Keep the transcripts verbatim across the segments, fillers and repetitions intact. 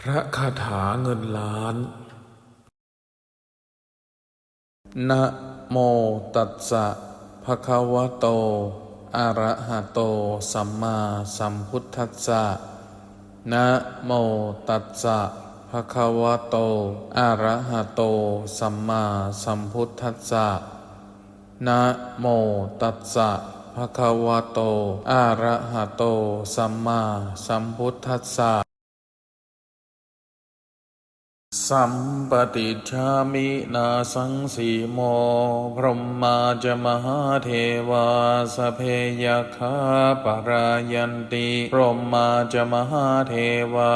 พระคาถาเงินล้าน Namo tassa bhagavato arahato sammāsambuddhassa. Namo tassa bhagavato arahato sammāsambuddhassa. Namo tassa bhagavato arahato sammāsambuddhassa. Sampaṭicchāmi nāsaṃsimo. Brahmā ca mahādevā sabbe yakkhā parāyanti. Brahmā ca mahādevā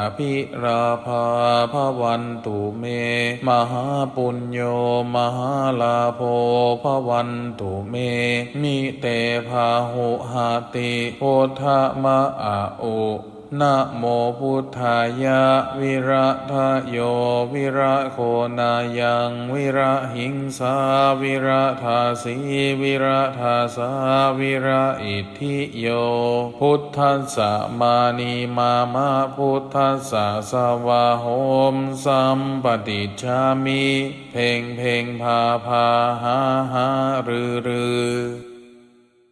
abhilābhā bhavantu me. Mahāpuñño mahālābho bhavantu me. Mite bāhuhati. Buddha ma a u. Namo buddhāya. Viradayo viragonāyaṃ virahiṃsā viradāsī viradāsā viraitthiyo. Buddhassa mānīmāma buddhassa svāhom. Sampaṭicchāmi. เพ็ง เพ็ง พา พา หา หา ฤา ฤา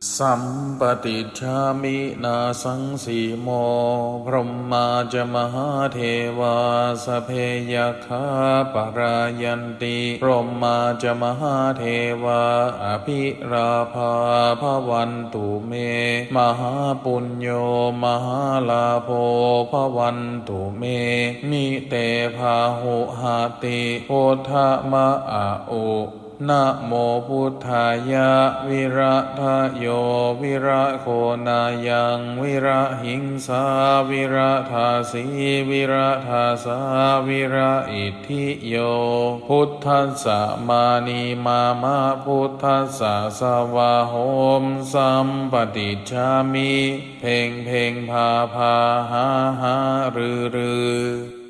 Sampaṭicchāmi nāsaṃsimo. Brahmā ca mahādevā sabbe yakkhā parāyanti. Brahmā ca mahādevā abhilābhā bhavantu me. Mahāpuñño mahālābho bhavantu me. Mite bāhuhati. Buddha ma a u. Namo buddhāya. Viradayo viragonāyaṃ virahiṃsā viradāsī viradāsā viraitthiyo. Buddhassa mānīmāma buddhassa svāhom. Sampaṭicchāmi. เพ็ง เพ็ง พา พา หา หา ฤา ฤา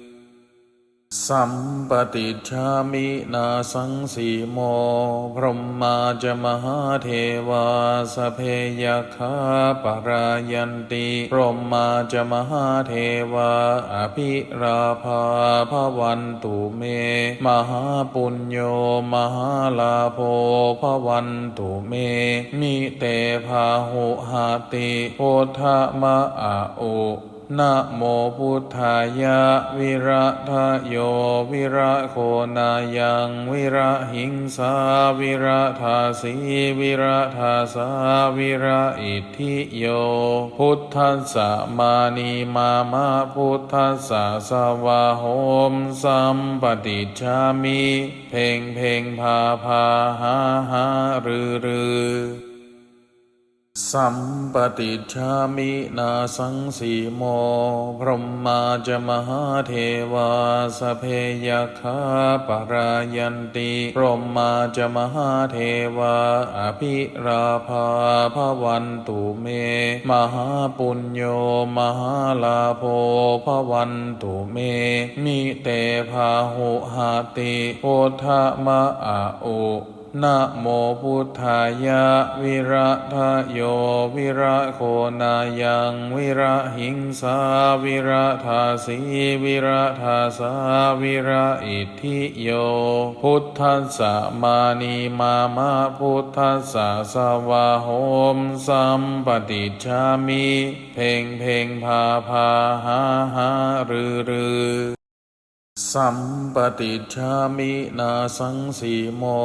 Sampaṭicchāmi nāsaṃsimo. Brahmā ca mahādevā sabbe yakkhā parāyanti. Brahmā ca mahādevā abhilābhā bhavantu me. Mahāpuñño mahālābho bhavantu me. Mite bāhuhati. Buddha ma a u. Namo buddhāya. Viradayo viragonāyaṃ virahiṃsā viradāsī viradāsā viraitthiyo. Buddhassa mānīmāma buddhassa svāhom. Sampaṭicchāmi. เพ็ง เพ็ง พา พา หา หา ฤา ฤา Sampaṭicchāmi nāsaṃsimo. Brahmā ca mahādevā sabbe yakkhā parāyanti. Brahmā ca mahādevā abhilābhā bhavantu me. Mahāpuñño mahālābho bhavantu me. Mite bāhuhati. Buddha ma a u. Namo buddhāya. Viradayo viragonāyaṃ virahiṃsā viradāsī viradāsā viraitthiyo. Buddhassa mānīmāma buddhassa svāhom. Sampaṭicchāmi. เพ็ง เพ็ง พา พา หา หา ฤา ฤา Sampaṭicchāmi nāsaṃsimo.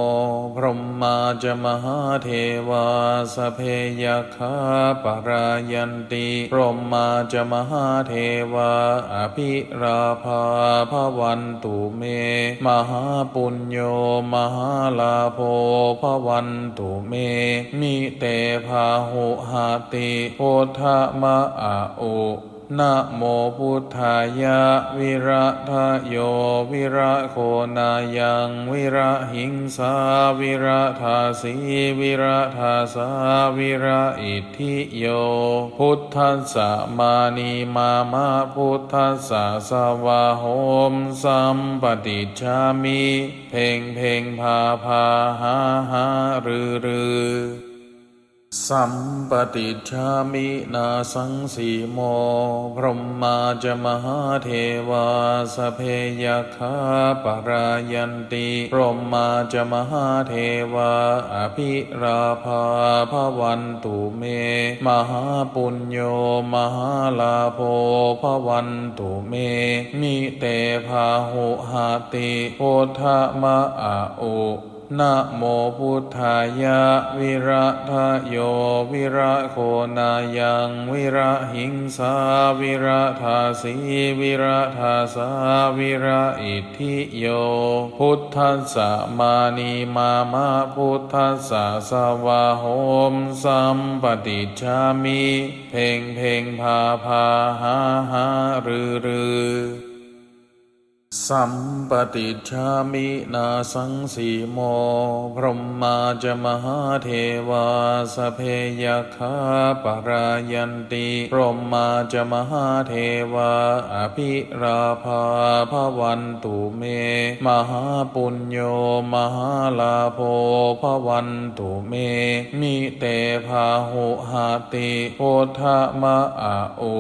Brahmā ca mahādevā sabbe yakkhā parāyanti. Brahmā ca mahādevā abhilābhā bhavantu me. Mahāpuñño mahālābho bhavantu me. Mite bāhuhati. Buddha ma a u. Namo buddhāya. Viradayo viragonāyaṃ virahiṃsā viradāsī viradāsā viraitthiyo. Buddhassa mānīmāma buddhassa svāhom. Sampaṭicchāmi. เพ็ง เพ็ง พา พา หา หา ฤา ฤา Sampaṭicchāmi nāsaṃsimo. Brahmā ca mahādevā sabbe yakkhā parāyanti. Brahmā ca mahādevā abhilābhā bhavantu me. Mahāpuñño mahālābho bhavantu me. Mite bāhuhati. Buddha ma a u. Namo buddhāya. Viradayo viragonāyaṃ virahiṃsā viradāsī viradāsā viraitthiyo. Buddhassa mānīmāma buddhassa svāhom. Sampaṭicchāmi. เพ็งเพ็ง พาพา หาหา ฤๅฤๅ. Sampaṭicchāmi nāsaṃsimo. Brahmā ca mahādevā sabbe yakkhā parāyanti. Brahmā ca mahādevā abhilābhā bhavantu me. Mahāpuñño mahālābho bhavantu me. Mite bāhuhati. Buddha ma a u.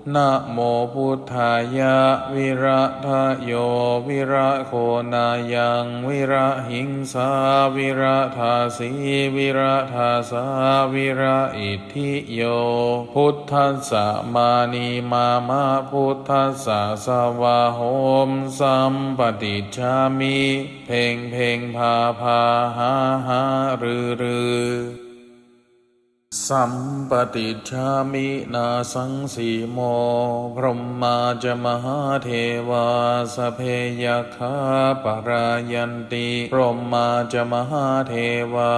Namo buddhāya. Viradayo viragonāyaṃ virahiṃsā viradāsī viradāsā viraitthiyo. Buddhassa mānīmāma buddhassa svāhom. Sampaṭicchāmi. เพ็งเพ็ง พาพา หาหา ฤๅฤๅ. Sampaṭicchāmi nāsaṃsimo. Brahmā ca mahādevā sabbe yakkhā parāyanti. Brahmā ca mahādevā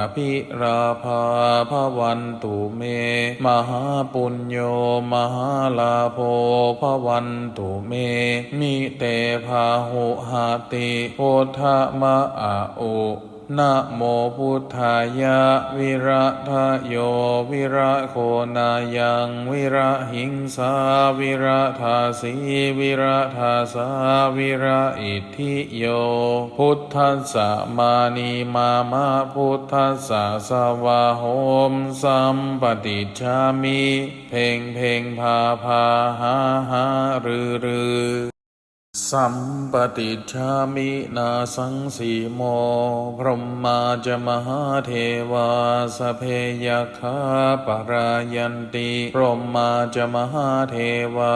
abhilābhā bhavantu me. Mahāpuñño mahālābho bhavantu me. Mite bāhuhati. Buddha ma a u. Namo buddhāya. Viradayo viragonāyaṃ virahiṃsā viradāsī viradāsā viraitthiyo. Buddhassa mānīmāma buddhassa svāhom. Sampaṭicchāmi. เพ็งเพ็ง พาพา หาหา ฤๅฤๅ. Sampaṭicchāmi nāsaṃsimo. Brahmā ca mahādevā sabbe yakkhā parāyanti. Brahmā ca mahādevā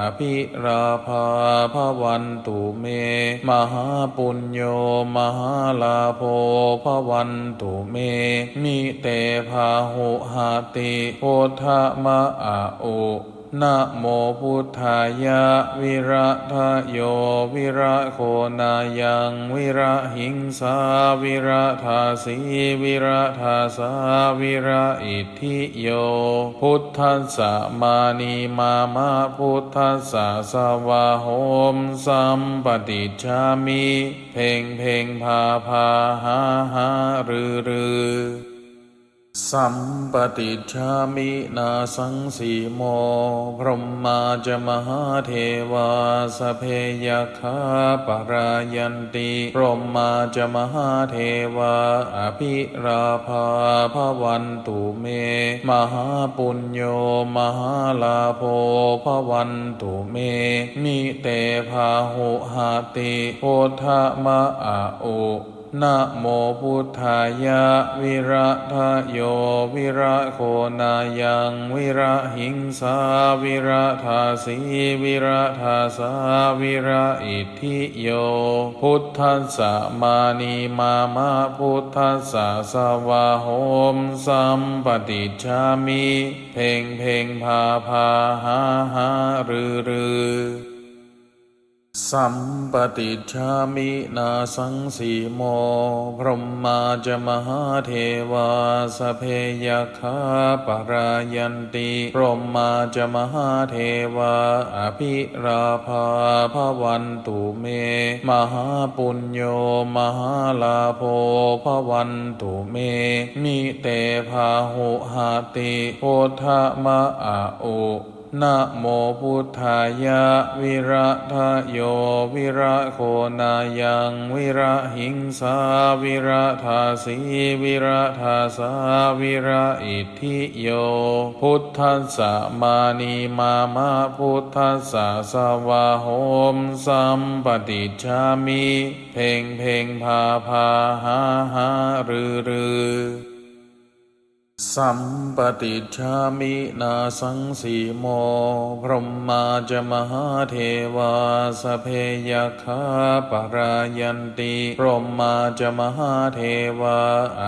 abhilābhā bhavantu me. Mahāpuñño mahālābho bhavantu me. Mite bāhuhati. Buddha ma a u. Namo buddhāya. Viradayo viragonāyaṃ virahiṃsā viradāsī viradāsā viraitthiyo. Buddhassa mānīmāma buddhassa svāhom. Sampaṭicchāmi. เพ็งเพ็ง พาพา หาหา ฤๅฤๅ. Sampaṭicchāmi nāsaṃsimo. Brahmā ca mahādevā sabbe yakkhā parāyanti. Brahmā ca mahādevā abhilābhā bhavantu me. Mahāpuñño mahālābho bhavantu me. Mite bāhuhati. Buddha ma a u. Namo buddhāya. Viradayo viragonāyaṃ virahiṃsā viradāsī viradāsā viraitthiyo. Buddhassa mānīmāma buddhassa svāhom. Sampaṭicchāmi. เพ็งเพ็ง พาพา หาหา ฤๅฤๅ. Sampaṭicchāmi nāsaṃsimo. Brahmā ca mahādevā sabbe yakkhā parāyanti. Brahmā ca mahādevā abhilābhā bhavantu me. Mahāpuñño mahālābho bhavantu me. Mite bāhuhati. Buddha ma a u. Namo buddhāya. Viradayo viragonāyaṃ virahiṃsā viradāsī viradāsā viraitthiyo buddhassa mānīmāma buddhassa svāhom sampaṭicchāmi. เพ็ง เพ็ง พา พา หา หา ฤา ฤา Sampaṭicchāmi. Nāsaṃsimo. Brahmā ca mahādevā sabbe yakkhā palāyanti. Brahmā ca mahādevā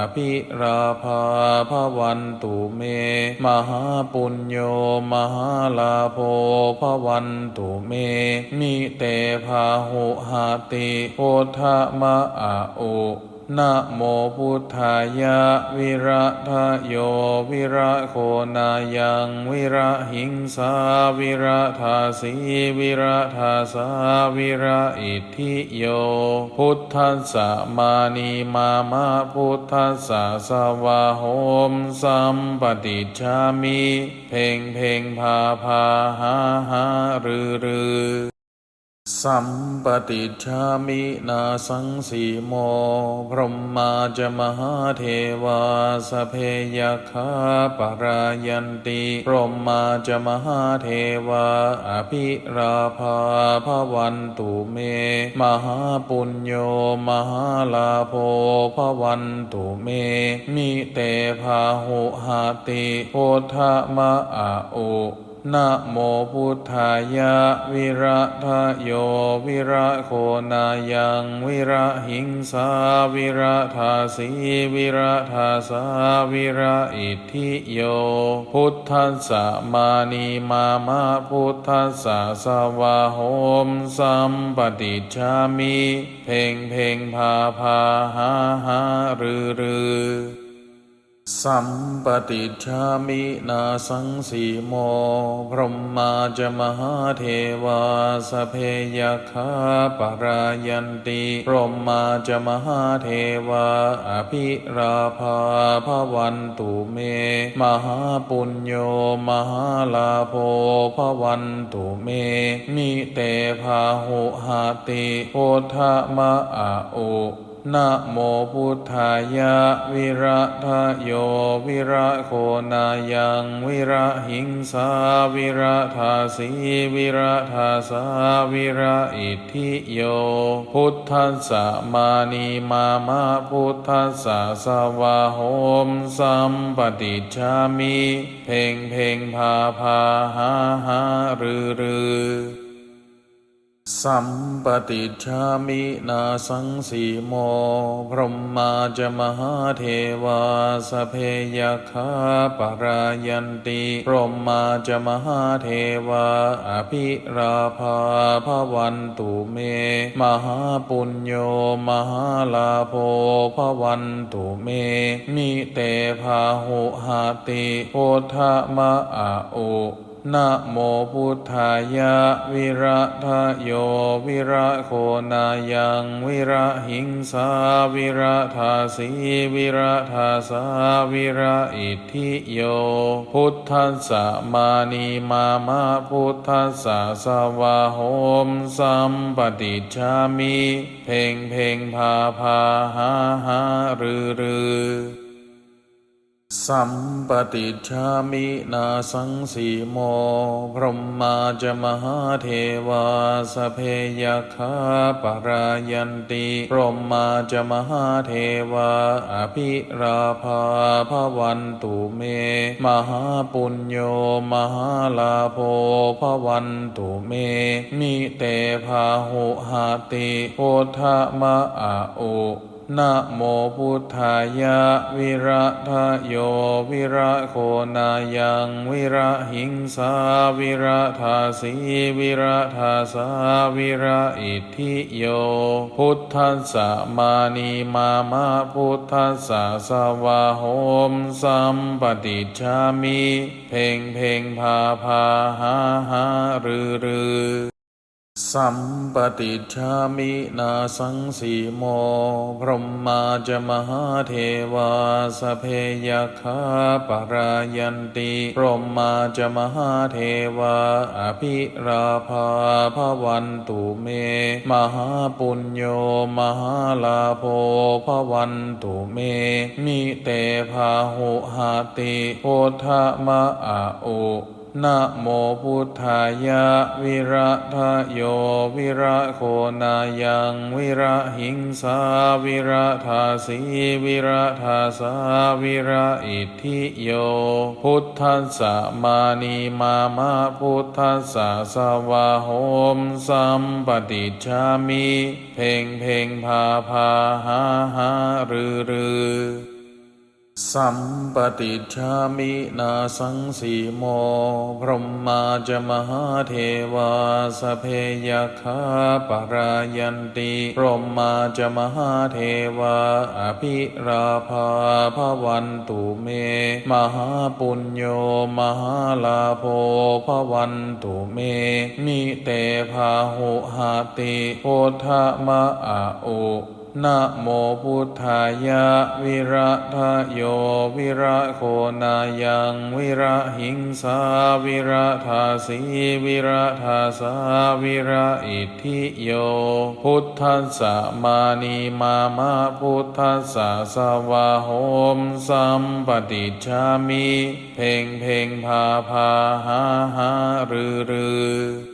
abhilābhā bhavantu me. Mahāpuñño mahālābho bhavantu me. Mite bāhuhati. Uddhaṃ a u. Namo buddhāya. Viradayo viragonāyaṃ virahiṃsā viradāsī viradāsā viraitthiyo buddhassa mānīmāma buddhassa svāhom sampaṭicchāmi. เพ็ง เพ็ง พา พา หา หา ฤา ฤา Sampaṭicchāmi. Nāsaṃsimo. Brahmā ca mahādevā sabbe yakkhā palāyanti. Brahmā ca mahādevā abhilābhā bhavantu me. Mahāpuñño mahālābho bhavantu me. Mite bāhuhati. Uddhaṃ a u. Namo buddhāya. Viradayo viragonāyaṃ virahiṃsā viradāsī viradāsā viraitthiyo buddhassa mānīmāma buddhassa svāhom sampaṭicchāmi. เพ็ง เพ็ง พา พา หา หา ฤา ฤา Sampaṭicchāmi. Nāsaṃsimo. Brahmā ca mahādevā sabbe yakkhā palāyanti. Brahmā ca mahādevā abhilābhā bhavantu me. Mahāpuñño mahālābho bhavantu me. Mite bāhuhati. Uddhaṃ a u. Namo buddhāya. Viradayo viragonāyaṃ virahiṃsā viradāsī viradāsā viraitthiyo buddhassa mānīmāma buddhassa svāhom sampaṭicchāmi. เพ็ง เพ็ง พา พา หา หา ฤา ฤา Sampaṭicchāmi. Nāsaṃsimo. Brahmā ca mahādevā sabbe yakkhā palāyanti. Brahmā ca mahādevā abhilābhā bhavantu me. Mahāpuñño mahālābho bhavantu me. Mite bāhuhati. Uddhaṃ a u. Namo buddhāya. Viradayo viragonāyaṃ virahiṃsā viradāsī viradāsā viraitthiyo buddhassa mānīmāma buddhassa svāhom sampaṭicchāmi. เพ็ง เพ็ง พา พา หา หา ฤา ฤา Sampaṭicchāmi. Nāsaṃsimo. Brahmā ca mahādevā sabbe yakkhā palāyanti. Brahmā ca mahādevā abhilābhā bhavantu me. Mahāpuñño mahālābho bhavantu me. Mite bāhuhati. Uddhaṃ a u. Namo buddhāya. Viradayo viragonāyaṃ virahiṃsā viradāsī viradāsā viraitthiyo buddhassa mānīmāma buddhassa svāhom sampaṭicchāmi. เพ็ง เพ็ง พา พา หา หา ฤา ฤา Sampaṭicchāmi nāsaṃsimo. Brahmā ca mahādevā sabbe yakkhā palāyanti. Brahmā ca mahādevā abhilābhā bhavantu me. Mahāpuñño mahālābho bhavantu me. Mite bāhuhati. Buddha ma a u. Namo buddhāya. Viradayo viragonāyaṃ virahiṃsā viradāsī viradāsā viraitthiyo. Buddhassa mānīmāma buddhassa svāhom. Sampaṭicchāmi. เพ็งเพ็ง พาพา หาหา ฤๅฤๅ Sampaṭicchāmi nāsaṃsimo. Brahmā ca mahādevā sabbe yakkhā palāyanti. Brahmā ca mahādevā abhilābhā bhavantu me. Mahāpuñño mahālābho bhavantu me. Mite bāhuhati. Buddha ma a u. Namo buddhāya. Viradayo viragonāyaṃ virahiṃsā viradāsī viradāsā viraitthiyo. Buddhassa mānīmāma buddhassa svāhom. Sampaṭicchāmi. เพ็งเพ็ง พาพา หาหา ฤๅฤๅ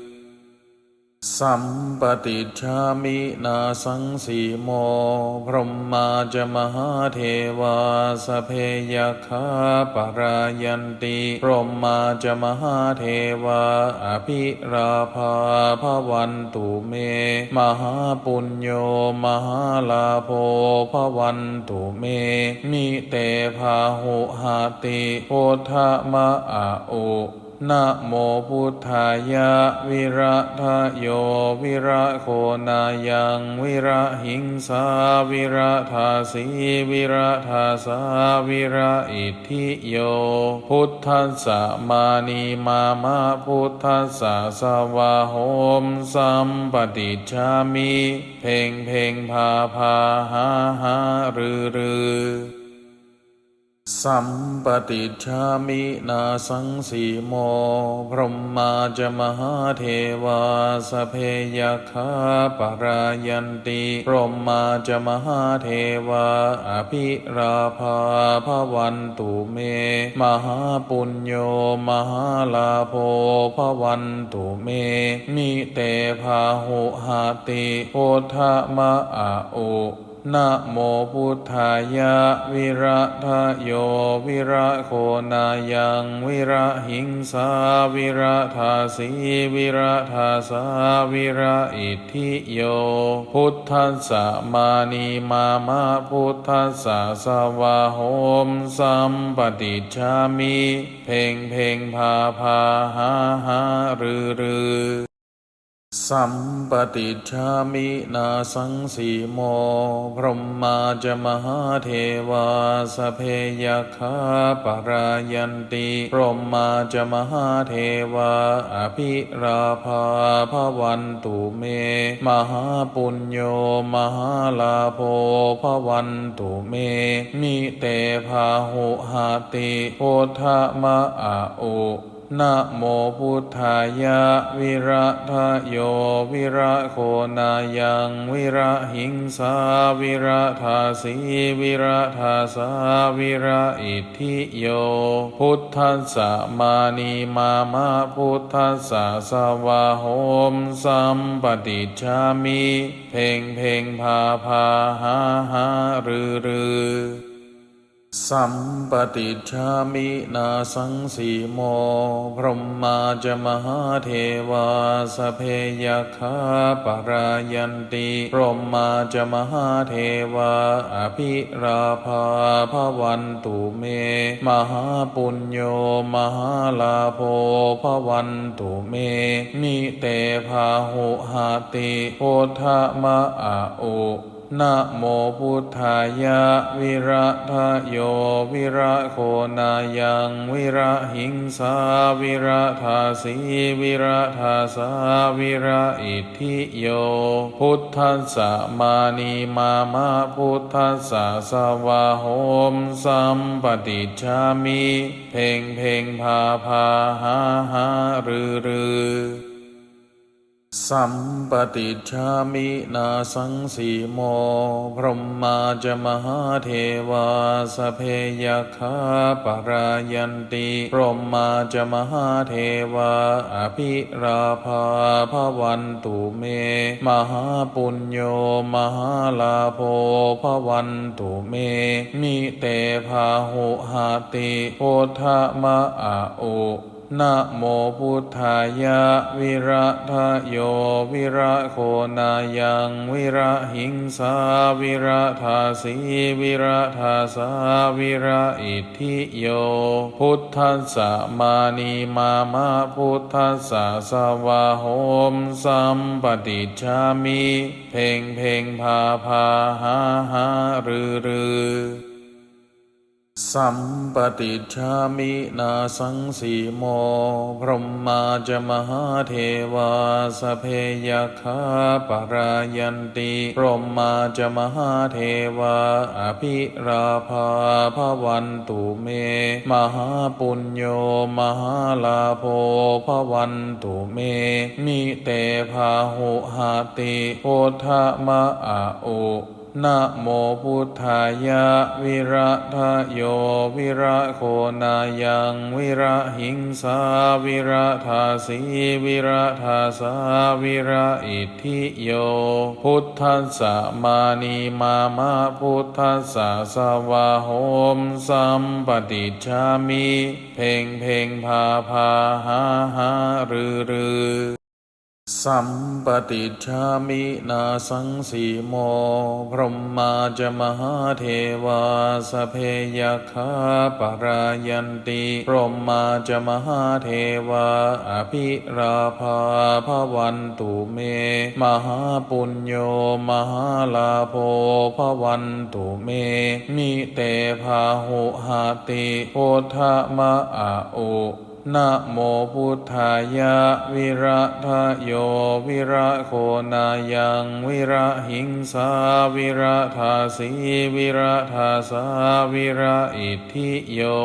Sampaṭicchāmi nāsaṃsimo. Brahmā ca mahādevā sabbe yakkhā palāyanti. Brahmā ca mahādevā abhilābhā bhavantu me. Mahāpuñño mahālābho bhavantu me. Mite bāhuhati. Buddha ma a u. Namo buddhāya. Viradayo viragonāyaṃ virahiṃsā viradāsī viradāsā viraitthiyo. Buddhassa mānīmāma buddhassa svāhom. Sampaṭicchāmi. เพ็งเพ็ง พาพา หาหา ฤๅฤๅ Sampaṭicchāmi nāsaṃsimo. Brahmā ca mahādevā sabbe yakkhā palāyanti. Brahmā ca mahādevā abhilābhā bhavantu me. Mahāpuñño mahālābho bhavantu me. Mite bāhuhati. Buddha ma a u. Namo buddhāya. Viradayo viragonāyaṃ virahiṃsā viradāsī viradāsā viraitthiyo. Buddhassa mānīmāma buddhassa svāhom. Sampaṭicchāmi. เพ็งเพ็ง พาพา หาหา ฤๅฤๅ Sampaṭicchāmi nāsaṃsimo. Brahmā ca mahādevā sabbe yakkhā palāyanti. Brahmā ca mahādevā abhilābhā bhavantu me. Mahāpuñño mahālābho bhavantu me. Mite bāhuhati. Buddha ma a u. Namo buddhāya. Viradayo viragonāyaṃ virahiṃsā viradāsī viradāsā viraitthiyo. Buddhassa mānīmāma buddhassa svāhom. Sampaṭicchāmi. เพ็งเพ็ง พาพา หาหา ฤๅฤๅ Sampaṭicchāmi nāsaṃsimo. Brahmā ca mahādevā sabbe yakkhā palāyanti. Brahmā ca mahādevā abhilābhā bhavantu me. Mahāpuñño mahālābho bhavantu me. Mite bāhuhati. Buddha ma a u. Namo buddhāya. Viradayo viragonāyaṃ virahiṃsā viradāsī viradāsā viraitthiyo buddhassa mānī mama buddhassa svāhom sampaṭicchāmi. เพ็ง เพ็ง พา พา หา หา ฤา ฤา Sampaṭicchāmi. Nāsaṃsimo brahmā ca mahādevā sabbe yakkhā palāyanti. Brahmā ca mahādevā abhilābhā bhavantu me. Mahāpuñño mahālābho bhavantu me. Mite bāhuhati. Uddhaṃ ma a u. Namo buddhāya. Viradayo viragonāyaṃ virahiṃsā viradāsī viradāsā viraitthiyo buddhassa mānī mama buddhassa svāhom sampaṭicchāmi. เพ็ง เพ็ง พา พา หา หา ฤา ฤา Sampaṭicchāmi. Nāsaṃsimo brahmā ca mahādevā sabbe yakkhā palāyanti. Brahmā ca mahādevā abhilābhā bhavantu me. Mahāpuñño mahālābho bhavantu me. Mite bāhuhati. Uddhaṃ ma a u. Namo buddhāya. Viradayo viragonāyaṃ virahiṃsā viradāsī viradāsā viraitthiyo buddhassa mānī mama buddhassa svāhom sampaṭicchāmi. เพ็ง เพ็ง พา พา หา หา ฤา ฤา Sampaṭicchāmi. Nāsaṃsimo brahmā ca mahādevā sabbe yakkhā palāyanti. Brahmā ca mahādevā abhilābhā bhavantu me. Mahāpuñño mahālābho bhavantu me. Mite bāhuhati. Uddhaṃ ma a u. Namo buddhāya. Viradayo viragonāyaṃ virahiṃsā viradāsī viradāsā viraitthiyo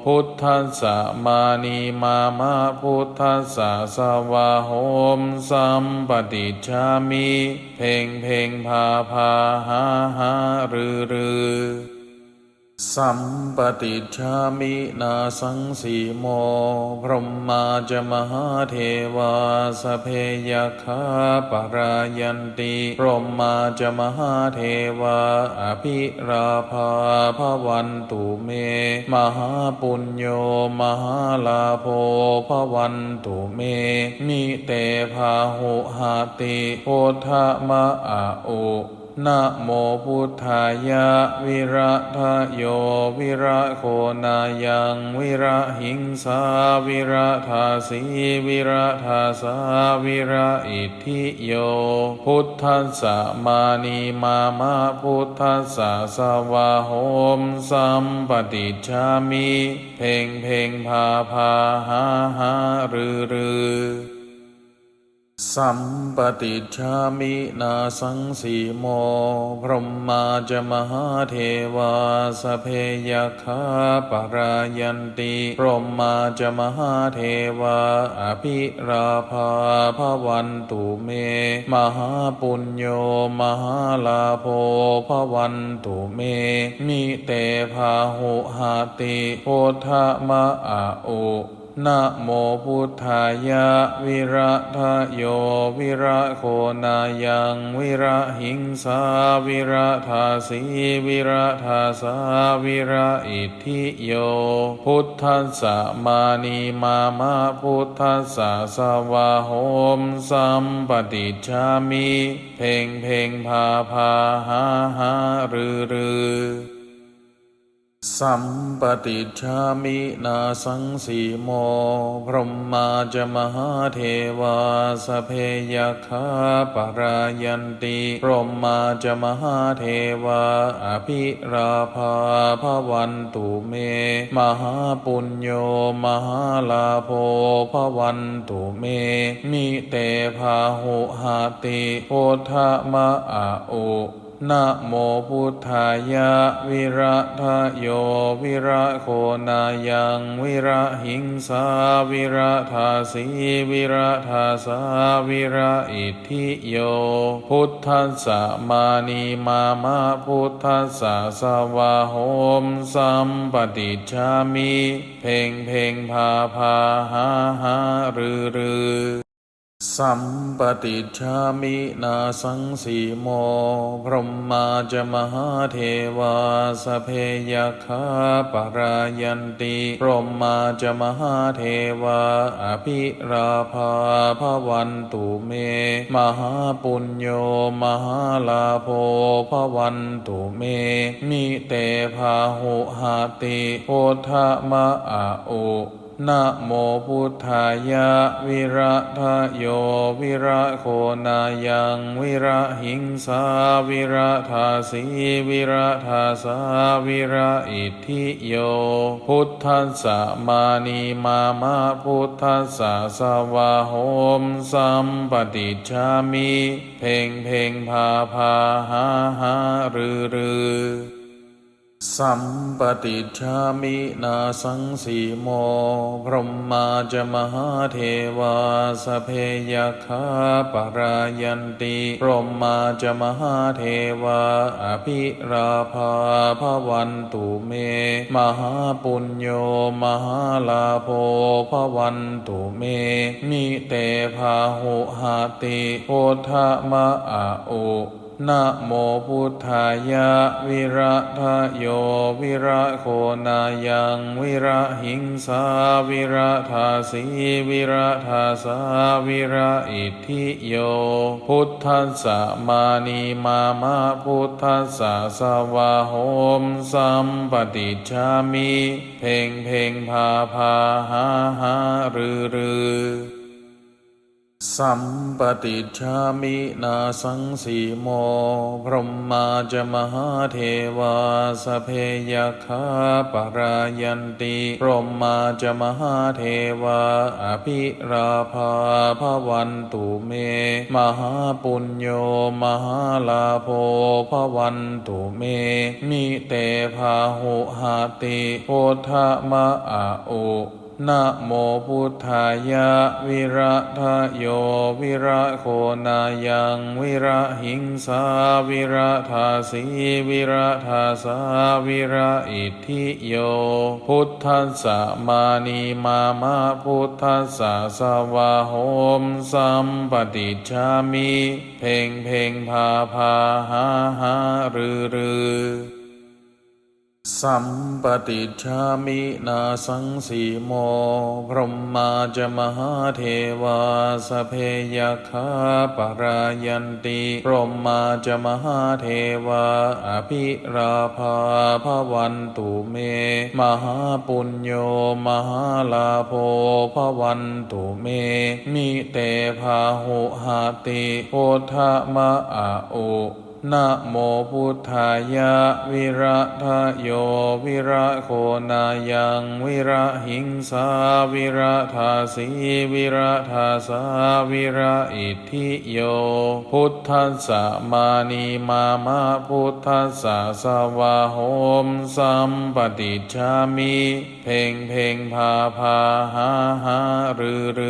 buddhassa mānī mama buddhassa svāhom sampaṭicchāmi. เพ็ง เพ็ง พา พา หา หา ฤา ฤา Sampaṭicchāmi. Nāsaṃsimo brahmā ca mahādevā sabbe yakkhā palāyanti. Brahmā ca mahādevā abhilābhā bhavantu me. Mahāpuñño mahālābho bhavantu me. Mite bāhuhati. Uddhaṃ ma a u. Namo buddhāya. Viradayo viragonāyaṃ virahiṃsā viradāsī viradāsā viraitthiyo buddhassa mānī mama buddhassa svāhom sampaṭicchāmi. เพ็ง เพ็ง พา พา หา หา ฤา ฤา Sampaṭicchāmi. Nāsaṃsimo brahmā ca mahādevā sabbe yakkhā palāyanti. Brahmā ca mahādevā abhilābhā bhavantu me. Mahāpuñño mahālābho bhavantu me. Mite bāhuhati. Uddhaṃ ma a u. Namo buddhāya. Viradayo viragonāyaṃ virahiṃsā viradāsī viradāsā viraitthiyo buddhassa mānī mama buddhassa svāhom sampaṭicchāmi. เพ็ง เพ็ง พา พา หา หา ฤา ฤา Sampaṭicchāmi nāsaṃsimo. Brahmā ca mahādevā sabbe yakkhā palāyanti. Brahmā ca mahādevā abhilābhā bhavantu me. Mahāpuñño mahālābho bhavantu me. Mite bāhuhati. Uddhaṃ ma a u. Namo buddhāya. Viradayo viragonāyaṃ virahiṃsā viradāsī viradāsā viraitthiyo. Buddhassa mānīmāma buddhassa svāhom. Sampaṭicchāmi. เพ็ง เพ็ง พา พา หา หา ฤา ฤา Sampaṭicchāmi nāsaṃsimo. Brahmā ca mahādevā sabbe yakkhā palāyanti. Brahmā ca mahādevā abhilābhā bhavantu me. Mahāpuñño mahālābho bhavantu me. Mite bāhuhati. Uddhaṃ ma a u. Namo buddhāya. Viradayo viragonāyaṃ virahiṃsā viradāsī viradāsā viraitthiyo. Buddhassa mānīmāma buddhassa svāhom. Sampaṭicchāmi. เพ็ง เพ็ง พา พา หา หา ฤา ฤา Sampaṭicchāmi nāsaṃsimo. Brahmā ca mahādevā sabbe yakkhā palāyanti. Brahmā ca mahādevā abhilābhā bhavantu me. Mahāpuñño mahālābho bhavantu me. Mite bāhuhati. Uddhaṃ ma a u. Namo buddhāya. Viradayo viragonāyaṃ virahiṃsā viradāsī viradāsā viraitthiyo. Buddhassa mānīmāma buddhassa svāhom. Sampaṭicchāmi. เพ็ง เพ็ง พา พา หา หา ฤา ฤา Sampaṭicchāmi nāsaṃsimo. Brahmā ca mahādevā sabbe yakkhā palāyanti. Brahmā ca mahādevā abhilābhā bhavantu me. Mahāpuñño mahālābho bhavantu me. Mite bāhuhati. Uddhaṃ ma a u. Namo buddhāya. Viradayo viragonāyaṃ virahiṃsā viradāsī viradāsā viraitthiyo. Buddhassa mānīmāma buddhassa svāhom. Sampaṭicchāmi. เพ็ง เพ็ง พา พา หา หา ฤา ฤา Sampaṭicchāmi nāsaṃsimo. Brahmā ca mahādevā sabbe yakkhā palāyanti. Brahmā ca mahādevā abhilābhā bhavantu me. Mahāpuñño mahālābho bhavantu me. Mite bāhuhati. Uddhaṃ ma a u. Namo buddhāya. Viradayo viragonāyaṃ virahiṃsā viradāsī viradāsā viraitthiyo. Buddhassa mānīmāma buddhassa svāhom. Sampaṭicchāmi. เพ็ง เพ็ง พา พา หา หา ฤา ฤ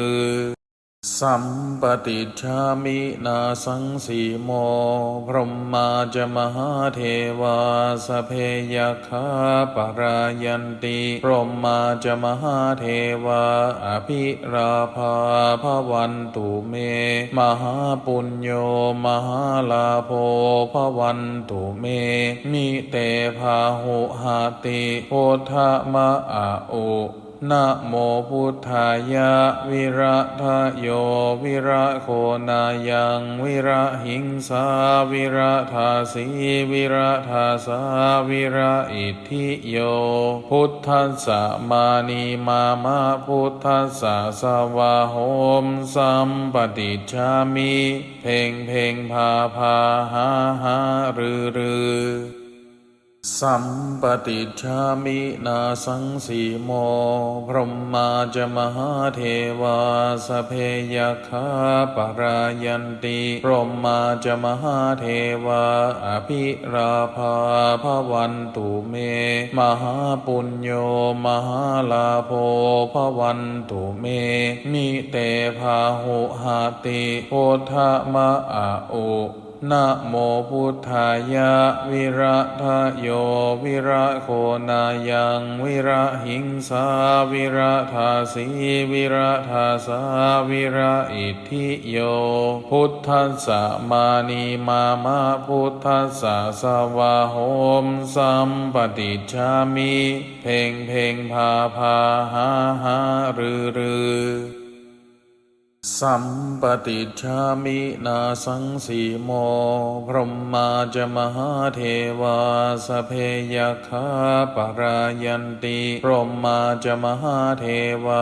า Sampaṭicchāmi nāsaṃsimo. Brahmā ca mahādevā sabbe yakkhā palāyanti. Brahmā ca mahādevā abhilābhā bhavantu me. Mahāpuñño mahālābho bhavantu me. Mite bāhuhati. Uddhaṃ ma a u. Namo buddhāya. Viradayo viragonāyaṃ virahiṃsā viradāsī viradāsā viraitthiyo buddhassa mānī mama buddhassa svāhom sampaṭicchāmi. เพ็ง เพ็ง พา พา หา หา ฤา ฤา Sampaṭicchāmi. Nāsaṃsimo. Brahmā ca mahādevā sabbe yakkhā palāyanti. Brahmā ca mahādevā abhilābhā bhavantu me. Mahāpuñño mahālābho bhavantu me. Mite bāhuhati. Uddhaṃ ma a u. Namo buddhāya. Viradayo viragonāyaṃ virahiṃsā viradāsī viradāsā viraitthiyo buddhassa mānī mama buddhassa svāhom sampaṭicchāmi. เพ็ง เพ็ง พา พา หา หา ฤา ฤา Sampaṭicchāmi. Nāsaṃsimo. Brahmā ca mahādevā sabbe yakkhā palāyanti. Brahmā ca mahādevā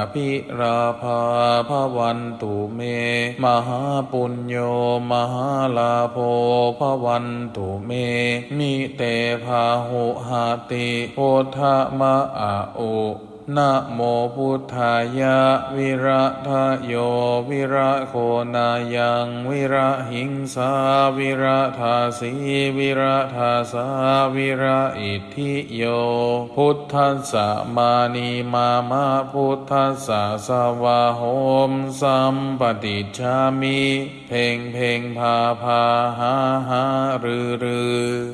abhilābhā bhavantu me. Mahāpuñño mahālābho bhavantu me. Mite bāhuhati. Uddhaṃ ma a u. Namo buddhāya. Viradayo viragonāyaṃ virahiṃsā viradāsī viradāsā viraitthiyo buddhassa mānī mama buddhassa svāhom sampaṭicchāmi. เพ็ง เพ็ง พา พา หา หา ฤา ฤ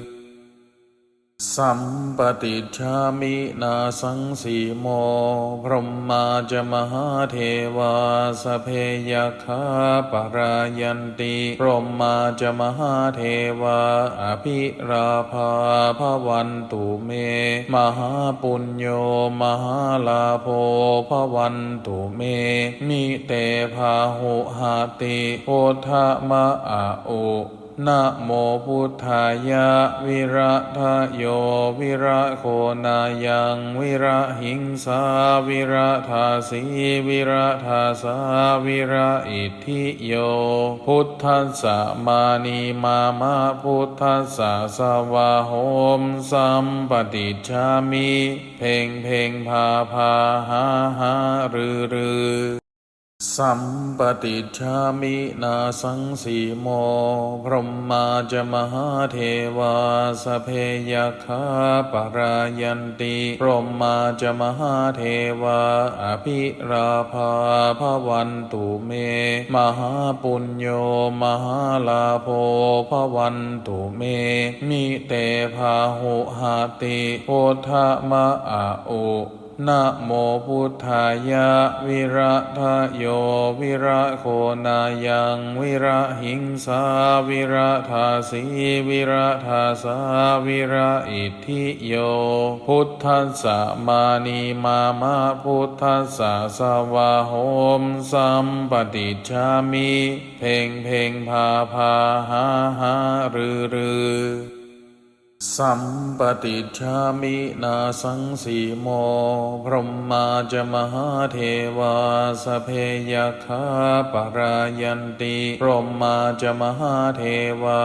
า Sampaṭicchāmi. Nāsaṃsimo. Brahmā ca mahādevā sabbe yakkhā palāyanti. Brahmā ca mahādevā abhilābhā bhavantu me. Mahāpuñño mahālābho bhavantu me. Mite bāhuhati. Uddhaṃ ma a u. Namo buddhāya. Viradayo viragonāyaṃ virahiṃsā viradāsī viradāsā viraitthiyo buddhassa mānī mama buddhassa svāhom sampaṭicchāmi. เพ็ง เพ็ง พา พา หา หา ฤา ฤา Sampaṭicchāmi. Nāsaṃsimo. Brahmā ca mahādevā sabbe yakkhā palāyanti. Brahmā ca mahādevā abhilābhā bhavantu me. Mahāpuñño mahālābho bhavantu me. Mite bāhuhati. Uddhaṃ ma a u. Namo buddhāya. Viradayo viragonāyaṃ virahiṃsā viradāsī viradāsā viraitthiyo buddhassa mānī mama buddhassa svāhom sampaṭicchāmi. เพ็ง เพ็ง พา พา หา หา ฤา ฤา Sampaṭicchāmi. Nāsaṃsimo. Brahmā ca mahādevā sabbe yakkhā palāyanti. Brahmā ca mahādevā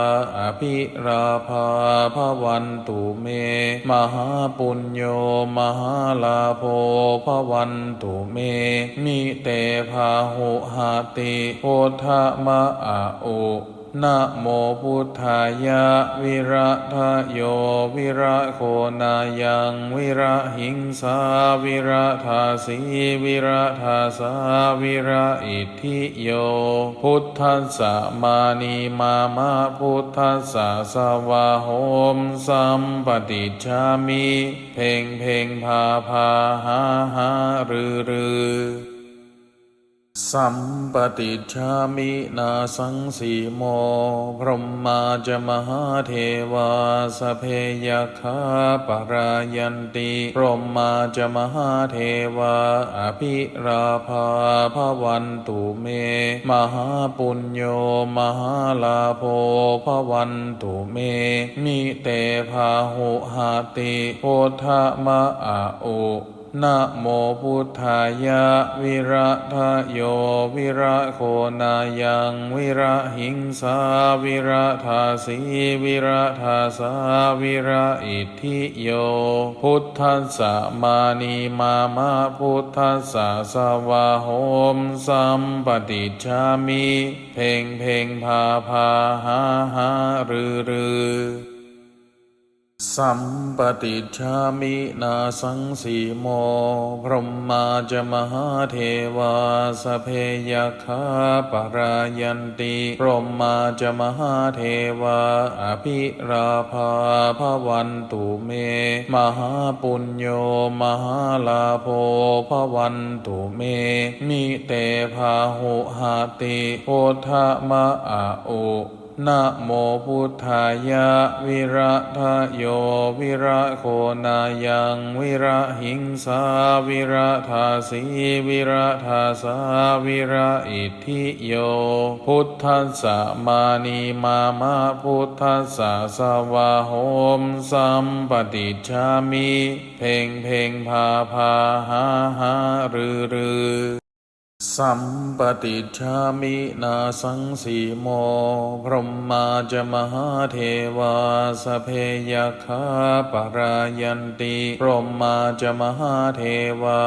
abhilābhā bhavantu me. Mahāpuñño mahālābho bhavantu me. Mite bāhuhati. Uddhaṃ ma a u. Namo buddhāya. Viradayo viragonāyaṃ virahiṃsā viradāsī viradāsā viraitthiyo buddhassa mānī mama buddhassa svāhom sampaṭicchāmi. เพ็ง เพ็ง พา พา หา หา ฤา ฤา Sampaṭicchāmi nāsaṃsimo. Brahmā ca mahādevā sabbe yakkhā parāyanti. Brahmā ca mahādevā abhilābhā bhavantu me. Mahāpuñño mahālābho bhavantu me. Mite bāhuhati. Buddha ma a u. Namo buddhāya. Viradayo viragonāyaṃ virahiṃsā viradāsī viradāsā viraitthiyo. Buddhassa mānīmāma buddhassa svāhom sampaṭicchāmi. เพ็งเพ็ง พาพา หาหา ฤๅฤๅ Sampaṭicchāmi nāsaṃsimo. Brahmā ca mahādevā sabbe yakkhā parāyanti. Brahmā ca mahādevā abhilābhā bhavantu me. Mahāpuñño mahālābho bhavantu me. Mite bāhuhati. Buddha ma a u. Namo buddhāya. Viradayo viragonāyaṃ virahiṃsā viradāsī viradāsā viraitthiyo. Buddhassa mānīmāma buddhassa svāhom sampaṭicchāmi. เพ็งเพ็ง พาพา หาหา ฤๅฤๅ Sampaṭicchāmi nāsaṃsimo. Brahmā ca mahādevā sabbe yakkhā parāyanti. Brahmā ca mahādevā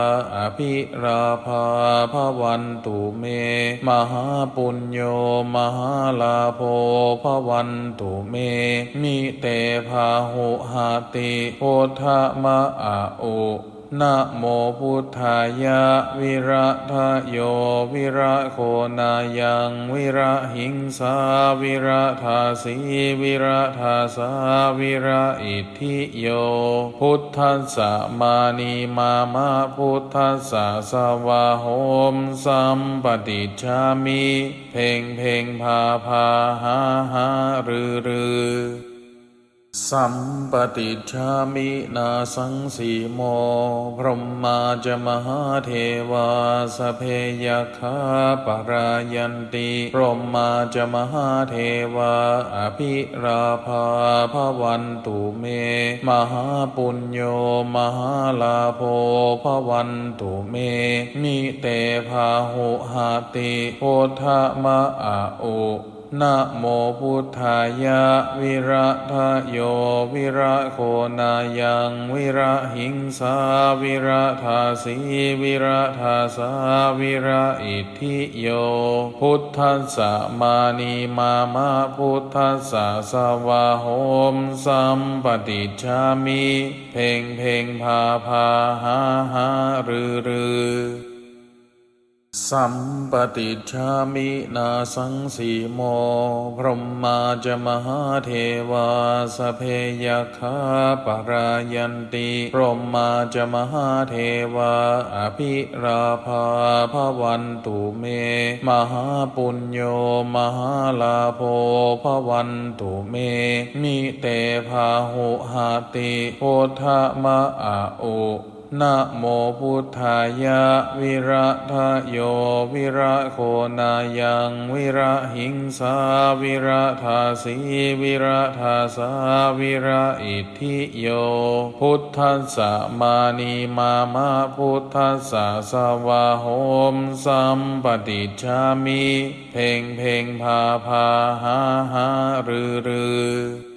abhilābhā bhavantu me. Mahāpuñño mahālābho bhavantu me. Mite bāhuhati. Buddha ma a u. Namo buddhāya. Viradayo viragonāyaṃ virahiṃsā viradāsī viradāsā viraitthiyo. Buddhassa mānīmāma buddhassa svāhom sampaṭicchāmi. เพ็งเพ็ง พาพา หาหา ฤๅฤๅ Sampaṭicchāmi nāsaṃsimo. Brahmā ca mahādevā sabbe yakkhā parāyanti. Brahmā ca mahādevā abhilābhā bhavantu me. Mahāpuñño mahālābho bhavantu me. Mite bāhuhati. Buddha ma a u. Namo buddhāya. Viradayo viragonāyaṃ virahiṃsā viradāsī viradāsā viraitthiyo. Buddhassa mānīmāma buddhassa svāhom sampaṭicchāmi. เพ็งเพ็ง พาพา หาหา ฤๅฤๅ Sampaṭicchāmi nāsaṃsimo. Brahmā ca mahādevā sabbe yakkhā parāyanti. Brahmā ca mahādevā abhilābhā bhavantu me. Mahāpuñño mahālābho bhavantu me. Mite bāhuhati. Buddha ma a u. Namo buddhāya. Viradayo viragonāyaṃ virahiṃsā viradāsī viradāsā viraitthiyo. Buddhassa mānīmāma buddhassa svāhom sampaṭicchāmi. เพ็งเพ็ง พาพา หาหา ฤๅฤๅ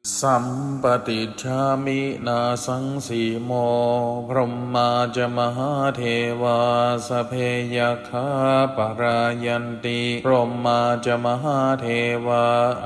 Sampaṭicchāmi nāsaṃsimo. Brahmā ca mahādevā sabbe yakkhā parāyanti. Brahmā ca mahādevā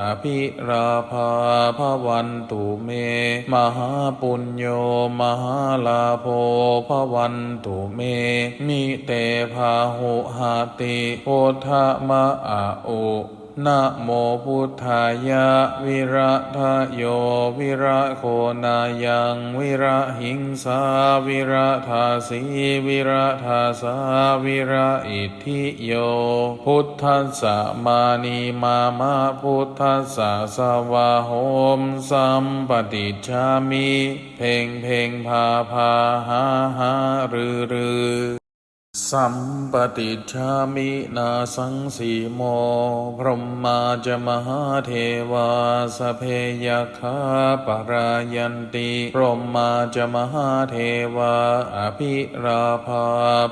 abhilābhā bhavantu me. Mahāpuñño mahālābho bhavantu me. Mite bāhuhati. Buddha ma a u. Namo buddhāya. Viradayo viragonāyaṃ virahiṃsā viradāsī viradāsā viraitthiyo buddhassa mānī mama buddhassa svāhom sampaṭicchāmi. เพ็ง เพ็ง พา พา หา หา ฤา ฤา Sampaṭicchāmi. Nāsaṃsimo brahmā ca mahādevā sabbe yakkhā palāyanti. Brahmā ca mahādevā abhilābā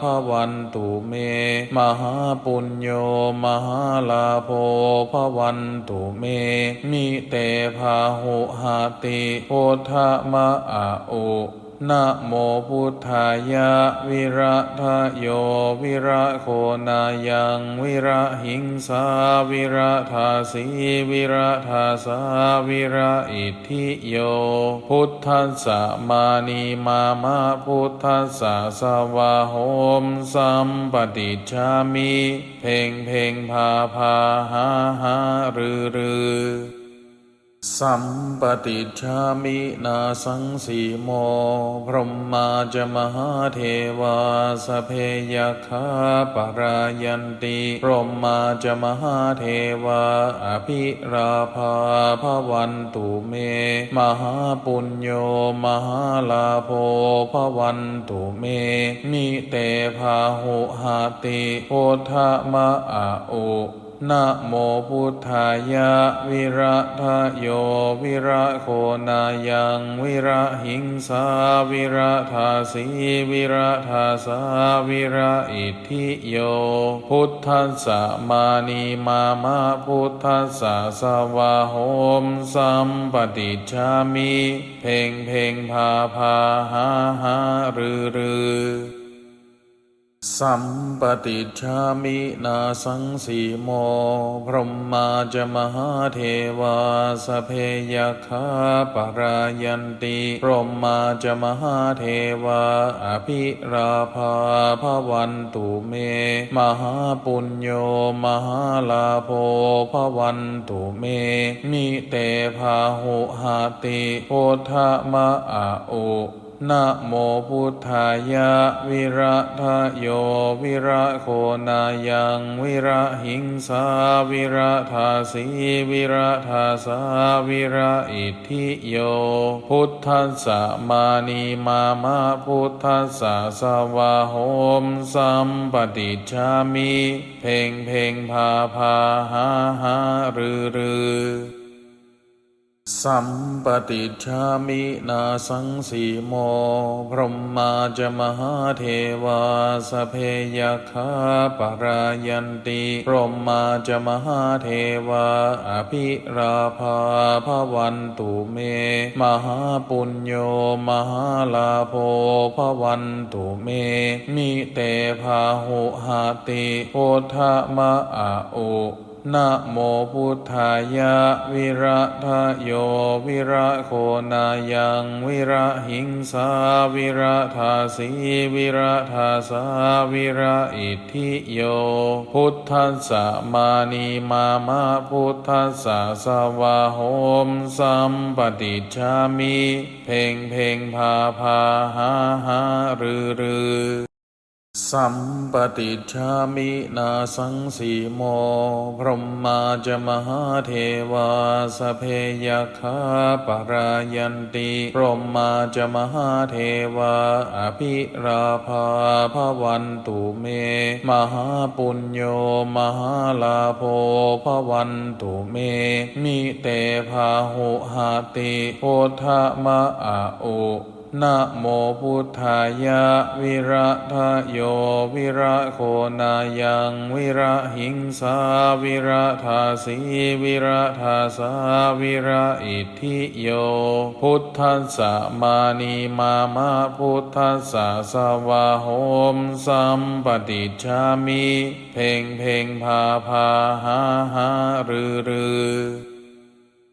bhavantu me. Mahāpuñño mahālābho bhavantu me. Mite bāhuhati. Buddha ma a u. Namo buddhāya. Viradayo viragonāyaṃ virahiṃsā viradāsī viradāsā viraitthiyo buddhassa mānī mama buddhassa svāhom sampaṭicchāmi. เพ็ง เพ็ง พา พา หา หา ฤา ฤา Sampaṭicchāmi. Nāsaṃsimo brahmā ca mahādevā sabbe yakkhā palāyanti. Brahmā ca mahādevā abhilābā bhavantu me. Mahāpuñño mahālābho bhavantu me. Mite bāhuhati. Buddha ma a u. Namo buddhāya. Viradayo viragonāyaṃ virahiṃsā viradāsī viradāsā viraitthiyo buddhassa mānī mama buddhassa svāhom sampaṭicchāmi. เพ็ง เพ็ง พา พา หา หา ฤา ฤา Sampaṭicchāmi. Nāsaṃsimo brahmā ca mahādevā sabbe yakkhā palāyanti. Brahmā ca mahādevā abhilābā bhavantu me. Mahāpuñño mahālābho bhavantu me. Mite bāhuhati. Buddha ma a u. Namo buddhāya. Viradayo viragonāyaṃ virahiṃsā viradāsī viradāsā viraitthiyo buddhassa mānī mama buddhassa svāhom sampaṭicchāmi. เพ็ง เพ็ง พา พา หา หา ฤา ฤา Sampaṭicchāmi. Nāsaṃsimo brahmā ca mahādevā sabbe yakkhā palāyanti. Brahmā ca mahādevā abhilābā bhavantu me. Mahāpuñño mahālābho bhavantu me. Mite bāhuhati. Buddha ma a u. Namo buddhāya. Viradayo viragonāyaṃ virahiṃsā viradāsī viradāsā viraitthiyo buddhassa mānī mama buddhassa svāhom sampaṭicchāmi. เพ็ง เพ็ง พา พา หา หา ฤา ฤา Sampaṭicchāmi. Nāsaṃsimo brahmā ca mahādevā sabbe yakkhā palāyanti. Brahmā ca mahādevā abhilābā bhavantu me. Mahāpuñño mahālābho bhavantu me. Mite bāhuhati. Buddha ma a u. Namo buddhāya. Viradayo viragonāyaṃ virahiṃsā viradāsī viradāsā viraitthiyo buddhassa mānī mama buddhassa svāhom sampaṭicchāmi. เพ็ง เพ็ง พา พา หา หา ฤา ฤา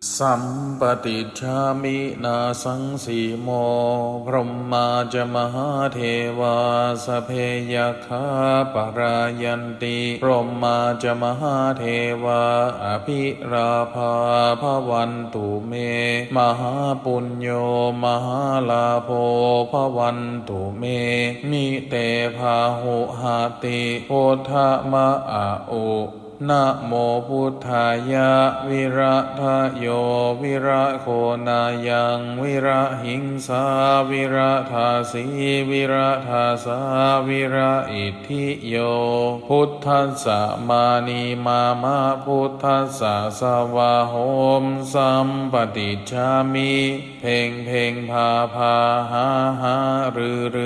Sampaṭicchāmi nāsaṃsimo. Brahmā ca mahādevā sabbe yakkhā parāyanti. Brahmā ca mahādevā abhilābhā bhavantu me. Mahāpuñño mahālābho bhavantu me. Mite bāhuhati. Buddha ma a u. Namo buddhāya. Viradayo viragonāyaṃ virahiṃsā viradāsī viradāsā viraitthiyo. Buddhassa mānīmāma buddhassa svāhoma. Sampaṭicchāmi. เพ็งเพ็ง พาพา หาหา ฤๅฤ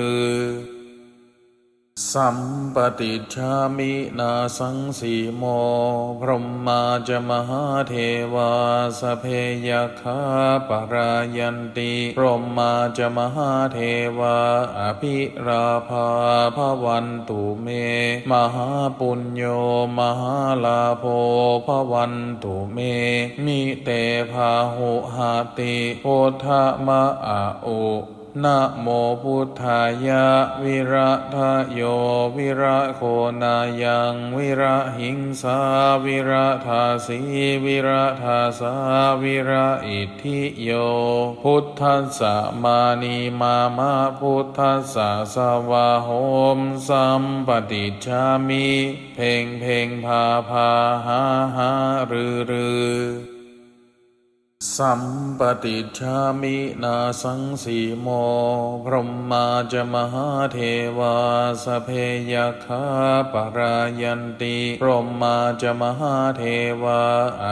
ๅ. Sampaṭicchāmi nāsaṃsimo. Brahmā ca mahādevā sabbe yakkhā parāyanti. Brahmā ca mahādevā abhilābhā bhavantu me. Mahāpuñño mahālābho bhavantu me. Mite bāhuhati. Buddha ma a u. Namo buddhāya. Viradayo viragonāyaṃ virahiṃsā viradāsī viradāsā viraitthiyo. Buddhassa mānīmāma buddhassa svāhoma. Sampaṭicchāmi. เพ็งเพ็ง พาพา หาหา ฤๅฤๅ. Sampaṭicchāmi nāsaṃsimo. Brahmā ca mahādevā sabbe yakkhā parāyanti. Brahmā ca mahādevā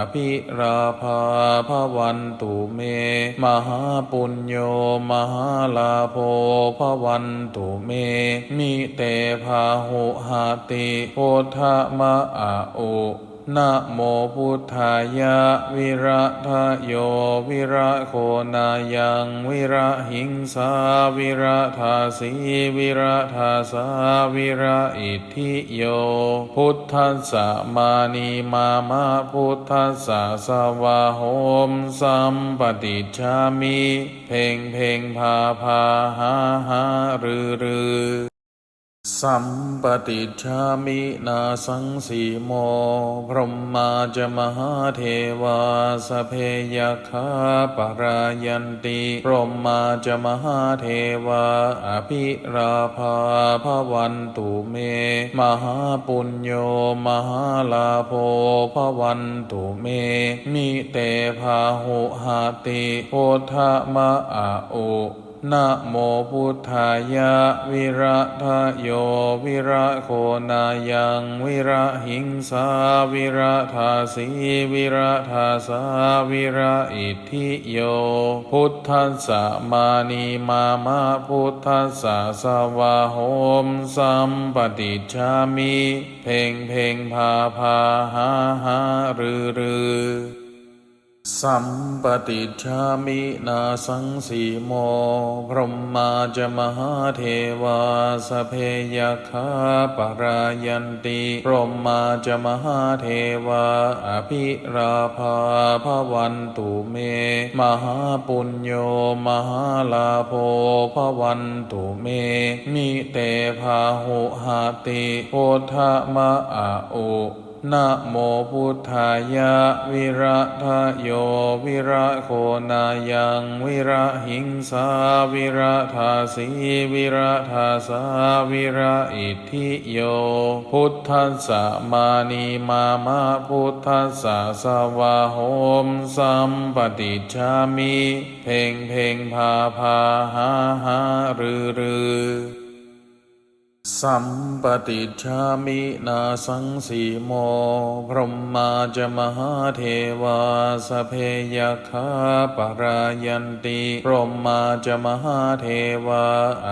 abhilābhā bhavantu me. Mahāpuñño mahālābho bhavantu me. Mite bāhuhati. Buddha ma a u. Namo buddhāya. Viradayo viragonāyaṃ virahiṃsā viradāsī viradāsā viraitthiyo. Buddhassa mānīmāma buddhassa svāhoma. Sampaṭicchāmi. เพ็งเพ็ง พาพา หาหา ฤๅฤๅ. Sampaṭicchāmi nāsaṃsimo. Brahmā ca mahādevā sabbe yakkhā parāyanti. Brahmā ca mahādevā abhilābhā bhavantu me. Mahāpuñño mahālābho bhavantu me. Mite bāhuhati. Buddha ma a u. Namo buddhāya. Viradayo viragonāyaṃ virahiṃsā viradāsī viradāsā viraitthiyo. Buddhassa mānīmāma buddhassa svāhoma. Sampaṭicchāmi. เพ็งเพ็ง พาพา หาหา ฤๅฤๅ. Sampaṭicchāmi nāsaṃsimo. Brahmā ca mahādevā sabbe yakkhā parāyanti. Brahmā ca mahādevā abhilābhā bhavantu me. Mahāpuñño mahālābho bhavantu me. Mite bāhuhati. Buddha ma a u. Namo buddhāya. Viradayo viragonāyaṃ virahiṃsā viradāsī viradāsā viraitthiyo. Buddhassa mānīmāma buddhassa svāhoma. Sampaṭicchāmi. เพ็งเพ็ง พาพา หาหา ฤๅฤๅ. Sampaṭicchāmi nāsaṃsimo. Brahmā ca mahādevā sabbe yakkhā parāyanti. Brahmā ca mahādevā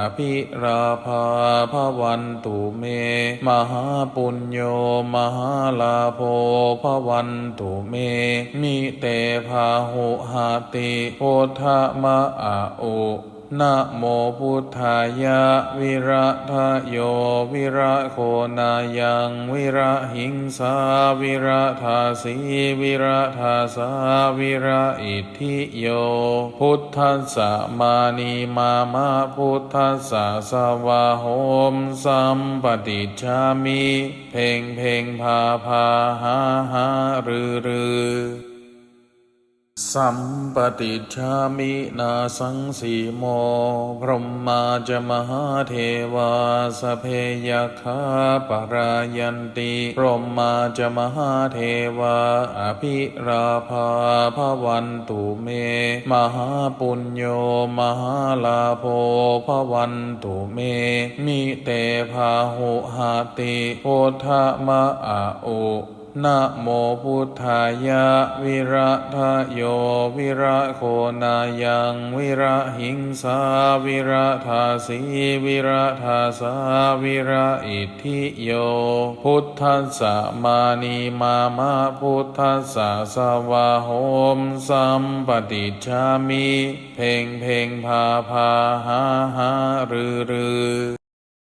abhilābhā bhavantu me. Mahāpuñño mahālābho bhavantu me. Mite bāhuhati. Buddha ma a u. Namo buddhāya. Viradayo viragonāyaṃ virahiṃsā viradāsī viradāsā viraitthiyo buddhassa mānī mama buddhassa svāhom sampaṭicchāmi. เพ็ง เพ็ง พา พา หา หา ฤา ฤา Sampaṭicchāmi nāsaṃsimo. Brahmā ca mahādevā sabbe yakkhā palāyanti. Brahmā ca mahādevā abhilābhā bhavantu me. Mahāpuñño mahālābho bhavantu me. Mite bāhuhati. Uddhaṃ ma a u. Namo buddhāya. Viradayo viragonāyaṃ virahiṃsā viradāsī viradāsā viraitthiyo buddhassa mānī mama buddhassa svāhom sampaṭicchāmi. เพ็ง เพ็ง พา พา หา หา ฤา ฤา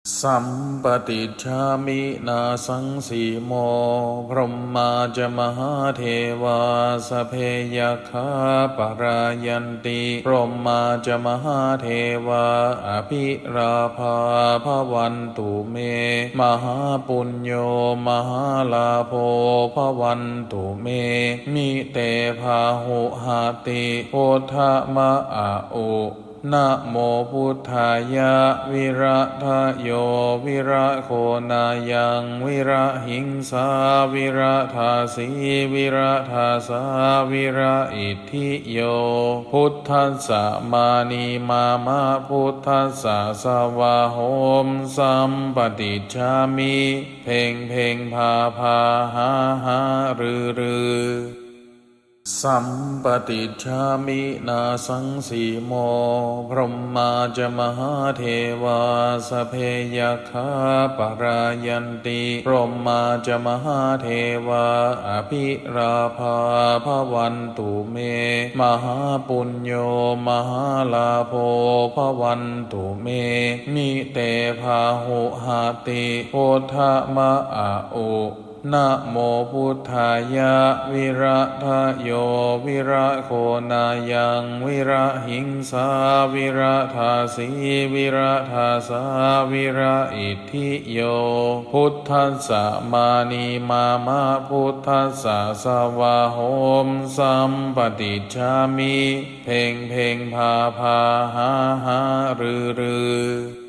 Sampaṭicchāmi nāsaṃsimo. Brahmā ca mahādevā sabbe yakkhā palāyanti. Brahmā ca mahādevā abhilābhā bhavantu me. Mahāpuñño mahālābho bhavantu me. Mite bāhuhati. Uddhaṃ ma a u. Namo buddhāya. Viradayo viragonāyaṃ virahiṃsā viradāsī viradāsā viraitthiyo buddhassa mānī mama buddhassa svāhom sampaṭicchāmi. เพ็ง เพ็ง พา พา หา หา ฤา ฤา Sampaṭicchāmi nāsaṃsimo. Brahmā ca mahādevā sabbe yakkhā palāyanti. Brahmā ca mahādevā abhilābhā bhavantu me. Mahāpuñño mahālābho bhavantu me. Mite bāhuhati. Uddhaṃ ma a u. Namo buddhāya. Viradayo viragonāyaṃ virahiṃsā viradāsī viradāsā viraitthiyo buddhassa mānī mama buddhassa svāhom sampaṭicchāmi. เพ็ง เพ็ง พา พา หา หา ฤา ฤา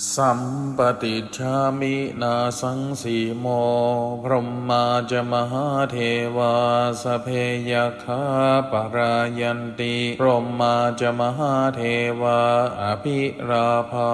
Sampaṭicchāmi nāsaṃsimo. Brahmā ca mahādevā sabbe yakkhā palāyanti. Brahmā ca mahādevā abhilābhā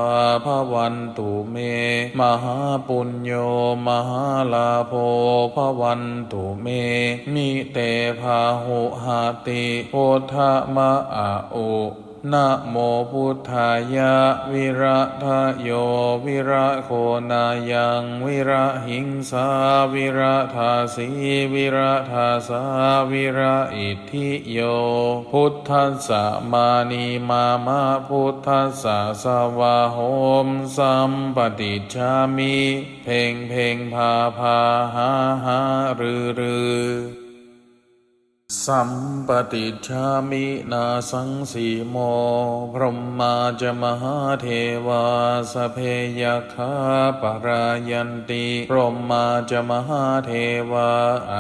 bhavantu me. Mahāpuñño mahālābho bhavantu me. Mite bāhuhati. Uddhaṃ ma a u. Namo buddhāya. Viradayo viragonāyaṃ virahiṃsā viradāsī viradāsā viraitthiyo buddhassa mānī mama buddhassa svāhom sampaṭicchāmi. เพ็ง เพ็ง พา พา หา หา ฤา ฤา Sampaṭicchāmi nāsaṃsimo. Brahmā ca mahādevā sabbe yakkhā palāyanti. Brahmā ca mahādevā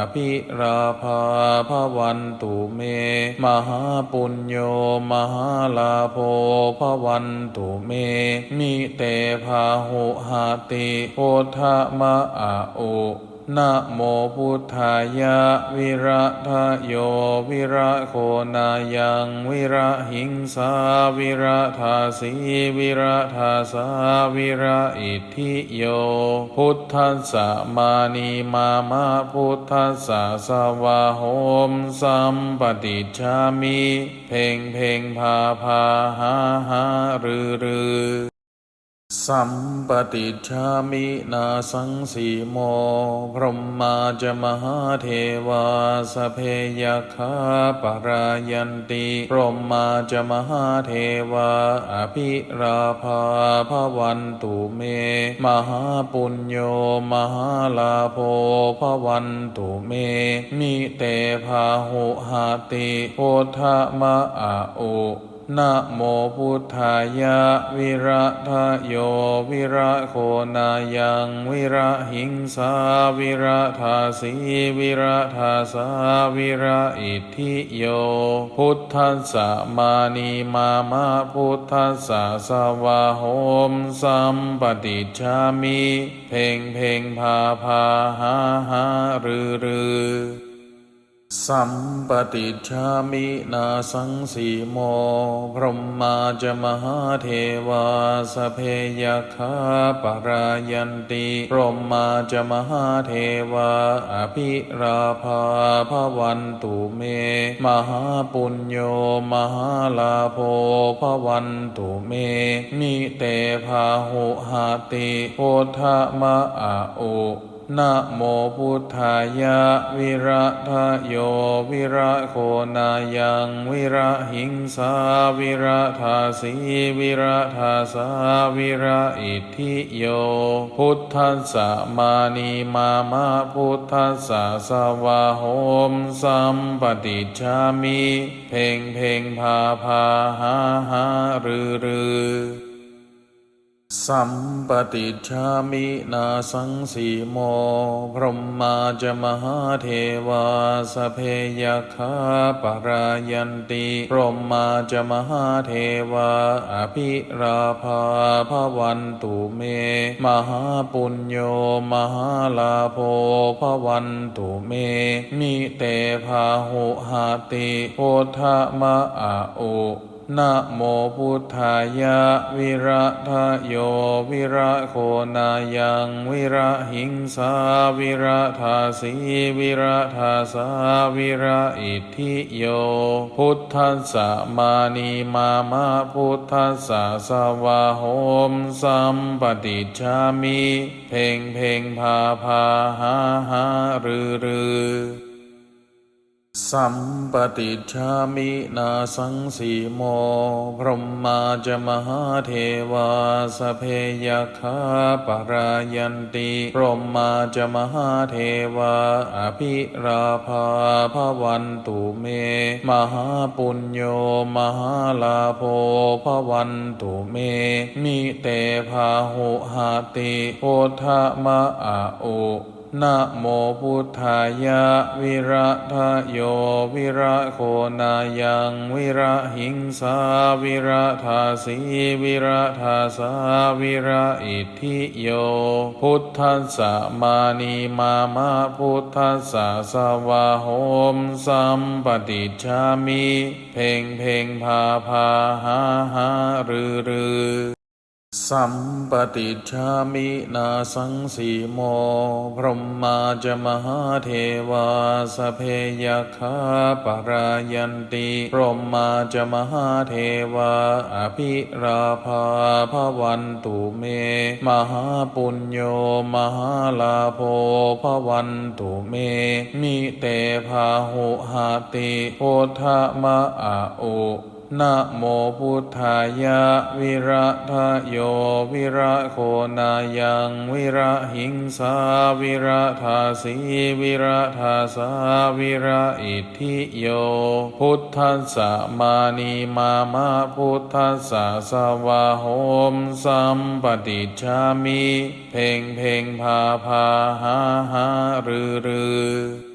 abhilābhā bhavantu me. Mahāpuñño mahālābho bhavantu me. Mite bāhuhati. Uddhaṃ ma a u. Namo buddhāya. Viradayo viragonāyaṃ virahiṃsā viradāsī viradāsā viraitthiyo buddhassa mānī mama buddhassa svāhom sampaṭicchāmi. เพ็ง เพ็ง พา พา หา หา ฤา ฤา Sampaṭicchāmi nāsaṃsimo. Brahmā ca mahādevā sabbe yakkhā palāyanti. Brahmā ca mahādevā abhilābhā bhavantu me. Mahāpuñño mahālābho bhavantu me. Mite bāhuhati. Buddha ma a u. Namo buddhāya. Viradayo viragonāyaṃ virahiṃsā viradāsī viradāsā viraitthiyo. Buddhassa mānīmāma buddhassa svāhom. Sampaṭicchāmi. เพ็งเพ็ง พาพา หาหา ฤๅฤๅ. Sampaṭicchāmi nāsaṃsimo. Brahmā ca mahādevā sabbe yakkhā palāyanti. Brahmā ca mahādevā abhilābhā bhavantu me. Mahāpuñño mahālābho bhavantu me. Mite bāhuhati. Buddha ma a u. Namo buddhāya. Viradayo viragonāyaṃ virahiṃsā viradāsī viradāsā viraitthiyo. Buddhassa mānīmāma buddhassa svāhom. Sampaṭicchāmi. เพ็งเพ็ง พาพา หาหา ฤๅฤๅ. Sampaṭicchāmi nāsaṃsimo. Brahmā ca mahādevā sabbe yakkhā palāyanti. Brahmā ca mahādevā abhilābhā bhavantu me. Mahāpuñño mahālābho bhavantu me. Mite bāhuhati. Buddha ma a u. Namo buddhāya. Viradayo viragonāyaṃ virahiṃsā viradāsī viradāsā viraitthiyo. Buddhassa mānīmāma buddhassa svāhom. Sampaṭicchāmi. เพ็งเพ็ง พาพา หาหา ฤๅฤๅ. Sampaṭicchāmi nāsaṃsimo. Brahmā ca mahādevā sabbe yakkhā palāyanti. Brahmā ca mahādevā abhilābhā bhavantu me. Mahāpuñño mahālābho bhavantu me. Mite bāhuhati. Buddha ma a u. Namo buddhāya. Viradayo viragonāyaṃ virahiṃsā viradāsī viradāsā viraitthiyo. Buddhassa mānīmāma buddhassa svāhom. Sampaṭicchāmi. เพ็งเพ็ง พาพา หาหา ฤๅฤๅ. Sampaṭicchāmi nāsaṃsimo. Brahmā ca mahādevā sabbe yakkhā palāyanti. Brahmā ca mahādevā abhilābhā bhavantu me. Mahāpuñño mahālābho bhavantu me. Mite bāhuhati. Buddha ma a u. Namo buddhāya. Viradayo viragonāyaṃ virahiṃsā viradāsī viradāsā viraitthiyo. Buddhassa mānīmāma buddhassa svāhom. Sampaṭicchāmi. เพ็งเพ็ง พาพา หาหา ฤๅฤๅ.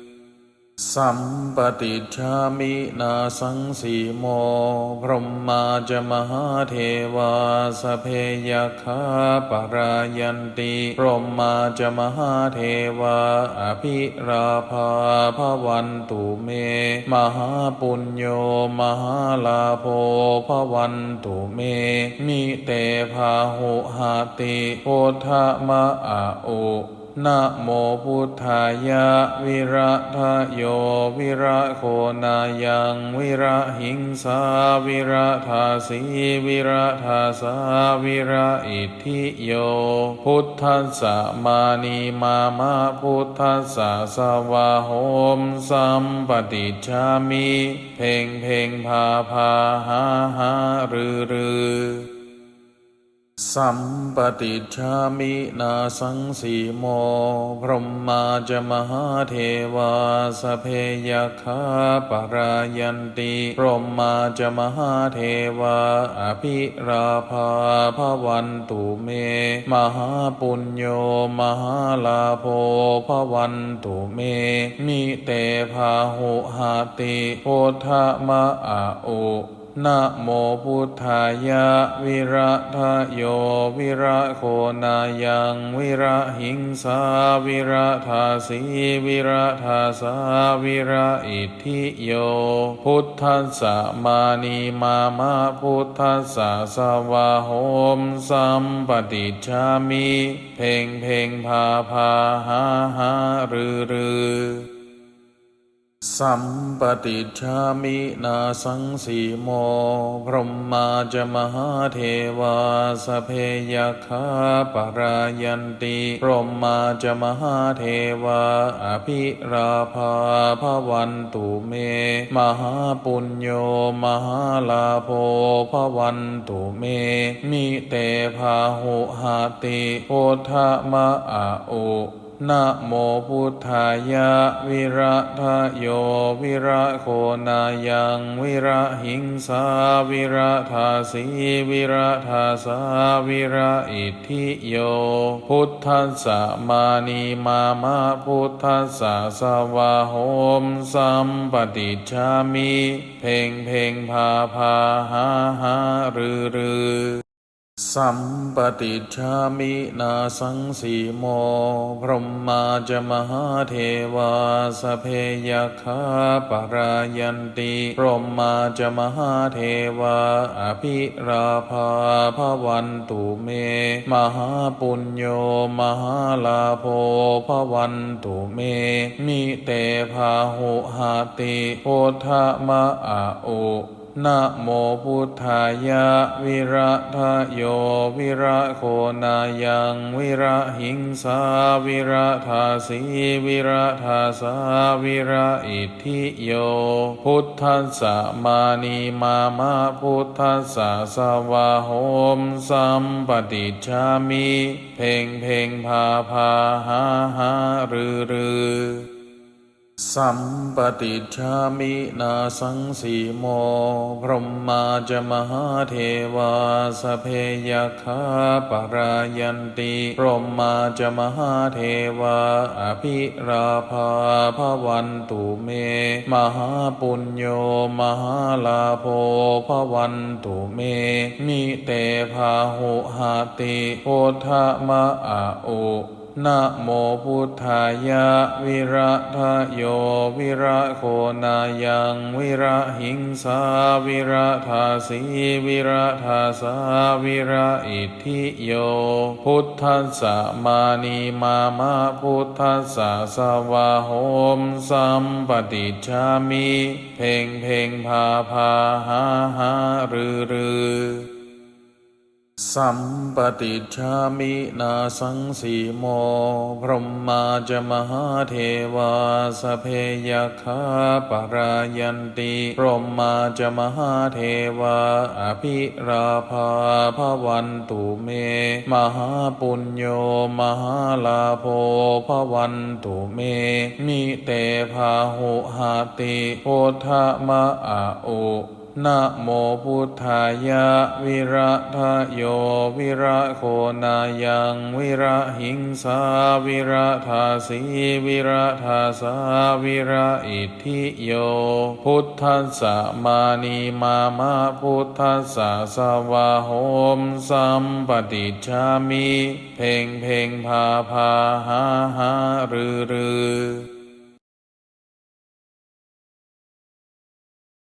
Sampaṭicchāmi nāsaṃsimo. Brahmā ca mahādevā sabbe yakkhā palāyanti. Brahmā ca mahādevā abhilābhā bhavantu me. Mahāpuñño mahālābho bhavantu me. Mite bāhuhati. Buddha ma a u. Namo buddhāya. Viradayo viragonāyaṃ virahiṃsā viradāsī viradāsā viraitthiyo buddhassa mānī mama buddhassa svāhom sampaṭicchāmi. เพ็ง เพ็ง พา พา หา หา ฤา ฤา Sampaṭicchāmi. Nāsaṃsimo. Brahmā ca mahādevā sabbe yakkhā palāyanti. Brahmā ca mahādevā abhilābhā bhavantu me. Mahāpuñño mahālābho bhavantu me. Mite bāhuhati. Uddama a u. Namo buddhāya. Viradayo viragonāyaṃ virahiṃsā viradāsī viradāsā viraitthiyo buddhassa mānī mama buddhassa svāhom sampaṭicchāmi. เพ็ง เพ็ง พา พา หา หา ฤา ฤา Sampaṭicchāmi. Nāsaṃsimo. Brahmā ca mahādevā sabbe yakkhā palāyanti. Brahmā ca mahādevā abhilābhā bhavantu me. Mahāpuñño mahālābho bhavantu me. Mite bāhuhati. Uddama a u. Namo buddhāya. Viradayo viragonāyaṃ virahiṃsā viradāsī viradāsā viraitthiyo buddhassa mānī mama buddhassa svāhom sampaṭicchāmi. เพ็ง เพ็ง พา พา หา หา ฤา ฤา Sampaṭicchāmi. Nāsaṃsimo. Brahmā ca mahādevā sabbe yakkhā palāyanti. Brahmā ca mahādevā abhilābhā bhavantu me. Mahāpuñño mahālābho bhavantu me. Mite bāhuhati. Uddama a u. Namo buddhāya. Viradayo viragonāyaṃ virahiṃsā viradāsī viradāsā viraitthiyo buddhassa mānī mama buddhassa svāhom sampaṭicchāmi. เพ็ง เพ็ง พา พา หา หา ฤา ฤา Sampaṭicchāmi. Nāsaṃsimo. Brahmā ca mahādevā sabbe yakkhā palāyanti. Brahmā ca mahādevā abhilābhā bhavantu me. Mahāpuñño mahālābho bhavantu me. Mite bāhuhati. Uddama a u. Namo buddhāya. Viradayo viragonāyaṃ virahiṃsā viradāsī viradāsā viraitthiyo buddhassa mānī mama buddhassa svāhom sampaṭicchāmi. เพ็ง เพ็ง พา พา หา หา ฤา ฤา Sampaṭicchāmi. Nāsaṃsimo. Brahmā ca mahādevā sabbe yakkhā palāyanti. Brahmā ca mahādevā abhilābhā bhavantu me. Mahāpuñño mahālābho bhavantu me. Mite bāhuhati. Uddama a u. Namo buddhāya. Viradayo viragonāyaṃ virahiṃsā viradāsī viradāsā viraitthiyo buddhassa mānī mama buddhassa svāhom sampaṭicchāmi. เพ็ง เพ็ง พา พา หา หา ฤา ฤา